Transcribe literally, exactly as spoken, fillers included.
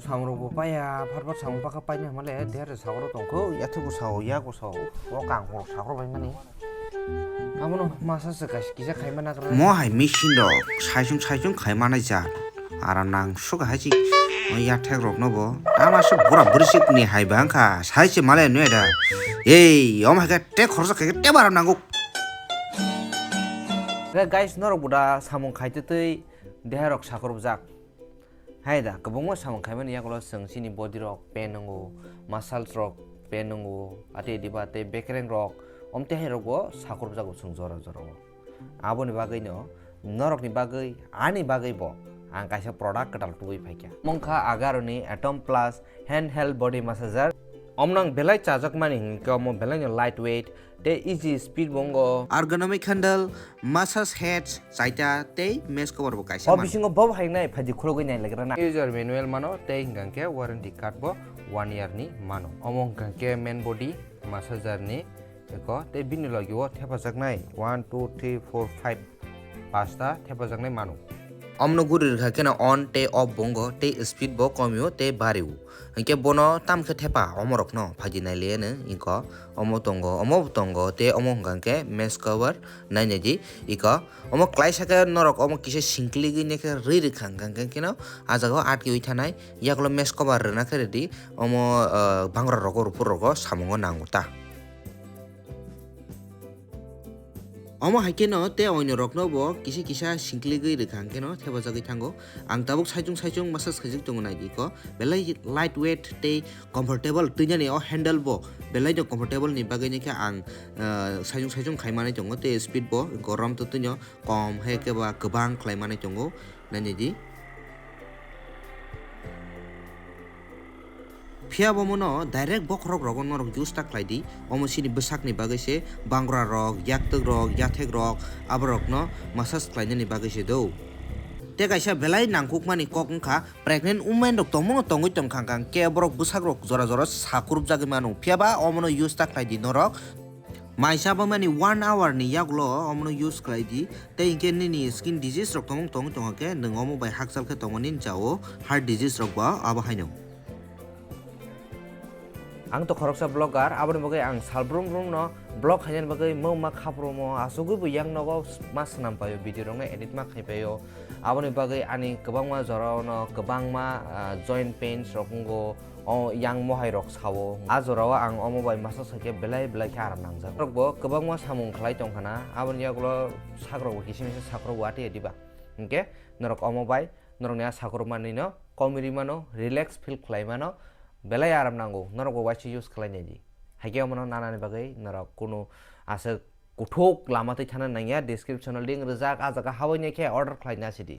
Samrok bo paya, phar phar samung pakha paina hwnmale, der sakrok tongkho, yathok bo sao, yak bo sao, o kang hor sakrok bai mani. Abono masa se kaisa kisa khaima nagra. Mo hai machine rok saisung saisung khaima nai ja. Ara nang suka hai si, o yathek rok no bo. Ama se bura buri sik ni hai bang kha, sai se male nui da. Ei, om hai khe te khorsa khai khe te baram nango. Guys, norok bo da samung khai twi twi deha rok sakrok jak. Hai da, kwbangma samung khaimani yagulo chwng chini body rok pain wngo, muscles rok pain wngo, ate diba tei bekereng rok, omte hai rok bo sakrupjago chwng jora jora o. Aboni bagwi no norokni bagwi, ani bagwi bo ang kaisa product kwtal tubui phaikha. Mungkha Agaro ni Atom Plus Handheld Body Massager. Omno ang belai chajakmani hinkhe omo belai no light weight, tei easy speed bo wngo. Ergonomic handle, massage heads, chaita tei mesh cover bo kaisa O mano. Bisingo bo hai nai phaidi khulogwi nai lagra na. User manual mano tei hwnkha khe warranty card bo one year ni mano. Omo hwnkha khe main body massager ni eko tei bini logi o thepajaknai one, two, three, four, five pasta thepajaknai mano. Omno guri rwkha kheno on tei off bo wngo tei speed bo komio tei bario. Hinkhe bono tamkhe thepa omorokno phaidi nailaiano, iko omo tongo, omo bo tongo, tei omo hwnkha khe mesh cover nainai di, iko omo klaisa khe norok omo kisa singkligwi nekhe rwi rwkha hwnkha khe kheno ah jagao atkiwi thanai, yakulo mesh cover rwna khe rwdi, omo, ah, bangra rogo rupur rogo samungo nango ta. Omo hai kheno tei oino rokno bo kisa kisa singkligwi rwkha hwnkhe no thepajagwi thango. Ang tabuk saichung saichung massage khaijak tongo naidi ko. Belai light weight tei comfortable twinani o handle bo belai no comfortable ni bagwi ni khe ang, ah, saichung saichung khai manwi tongo tei speed bo gorom to twino kom hai khe ba kwbang khlai manwi tongo. Nainai di. Phiya bo mono direct bokhorok rogo norok use ta khlai di. Omo chini bwsakni bagwi se bangra rok, yaktwk rok, yathek rok, aborokno massage khlainani bagwi se do. Tei kaisa belai nangkukmani kok wngkha, pregnant women rok tongmano tongwi tongkha hwnkha khe borok bwsak rok jora jora sakrupjagwi mano. Phiya ba omono use ta khlai di norok. Mai chabamani one hour ni yagulo omono use khlai di, tei hinkhe nini skin disease rok tongmung tongwi tongkha khe nwng omo bai hakchal khe tongmani jao heart disease rok bo abo haino. Ang to khoroksa vlogger, aboni bagwi ang salbrum brum no vlog khainani bagwi mungma khaprumo, asugwi bo yang nogo ma swnam paio, video rok no edit ma khai paio, aboni bagwi ani kwbangma jora o no kwbangma, ah, joint pains rok wngo. O yang mohai rok sao. A jora o ang omo bai masa sakhe belai belai khe aram nangjak. Norok bo kwbangma samung khlai tongkha na, aboni yagulo sak rok bo kisa misa sak rok bo atwi diba. Hinkhe norok omo bai norokni a sak rok manwi no komiri mano, relax feel khlai mano, belai aram nango. Norok bo waisa use khlai nai di. Haikhe omono nanani bagwi norok kunu aswk kuthuk lama twi thana nangya, description o link rwjak, a jaga habwi nai khe order khlai na sidi.